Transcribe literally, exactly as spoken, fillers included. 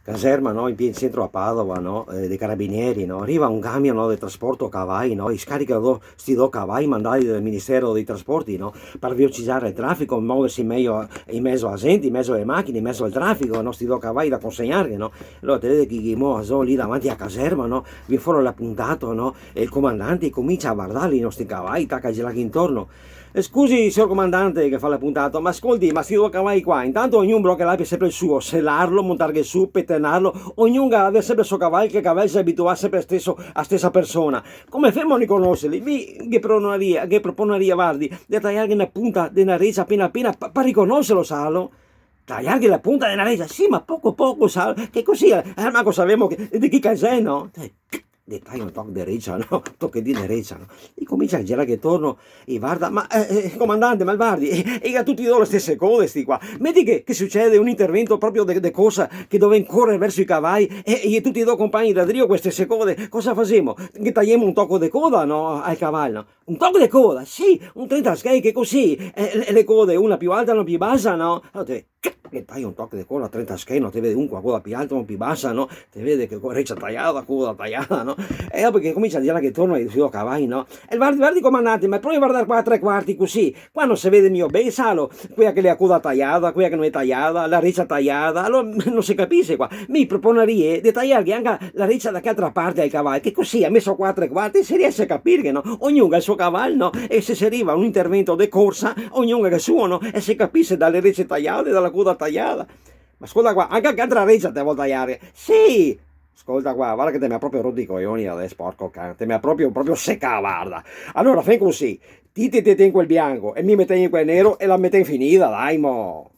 caserma, no? In pien centro a Padova, no? Eh, dei carabinieri, no? Riva un camion, no? De trasporto cavai, no? E scarica do, sti do cavai mandai dal Ministero dei Trasporti, no? Par velocizar el trafico, moverse mejo in mezo a gente, in mezo a le machine, in mezo al trafico, no? Sti do cavai da consegnar, no? Alora te vede che i mo a zo lì davanti a caserma, no? Vien fora l'apuntato, no? E el comandante comincia a vardarli, no? Sti cavai, taca a girarghe intorno. "Eh, scusi, sior comandante", che fa l'apuntato, "ma scolti, ma sti do cavai qua, intanto ognun broca là sempre el suo, selarlo, montarghe su, petenarlo, ognun ga da aver sempre el so caval, che el caval xe abituà sempre a steso, a stesa persona. Come femo a riconoserli?" "Mi ghe proponaria, ghe proponaria, vardi, de taiarghe na punta de na recia apena apena pa, pa riconoserlo, salo." "Taiarghe la punta de na recia?" "Sì, ma poco poco, salo, che cusì, eh, almanco savemo che, de chi che xe, no?" Eh, ghe taia un toc de recia, no? Un tochedin de recia, no? E comincia a girarghe torno e varda, "Ma, eh, eh, comandante, ma el vardi, eh, eh, i ga tuti do le stese code, sti qua. Meti che, che sucede un intervento proprio de, de corsa, che dovemo corer verso i cavai, e, e tuti do compagni da drio co le stese code, cosa fasemo? Ghe taiemo un toco de coda, no? Al caval, no?" "Un toco de coda?" "Sì, un trenta schei, che cusì, eh, le, le code, una pì alta e una pì basa, no?" Alora te, ghe taia un toc de coda, trenta schei, no? Te vede un co la coda pì alta, un pì basa, no? Te vede che co-, recia taiada, coda taiada, no? E dopo che comincia a girarghe torno ai suoi cavai, no? "E vardi, vardi, comandante, ma provi a vardar qua a tre quarti cusì, qua no se vede mia ben, salo, quea che la ga la coda taiada, quea che no xe taiada, la recia taiada, alora no se capise qua. Mi proponaria de taiarghe anca la recia da che altra parte al caval, che cusì, a meso qua a tre quarti, se riese a capirghe, no? Ognun ga el so caval, no? E se se riva a un intervento de corsa, ognun ga el suo, no? E se capise da le rece taiade e da la coda taiada." "Ma scolta qua, anca che altra recia te vol taiarghe?" "Sì!" "Scolta qua, varda che te me ga proprio roto i coioni adeso, porco can, te me ga proprio, proprio secà, varda. Alora, femo cusì, ti te, te ten quel bianco e mi me tegno quel nero e la metem finida, dai, mo."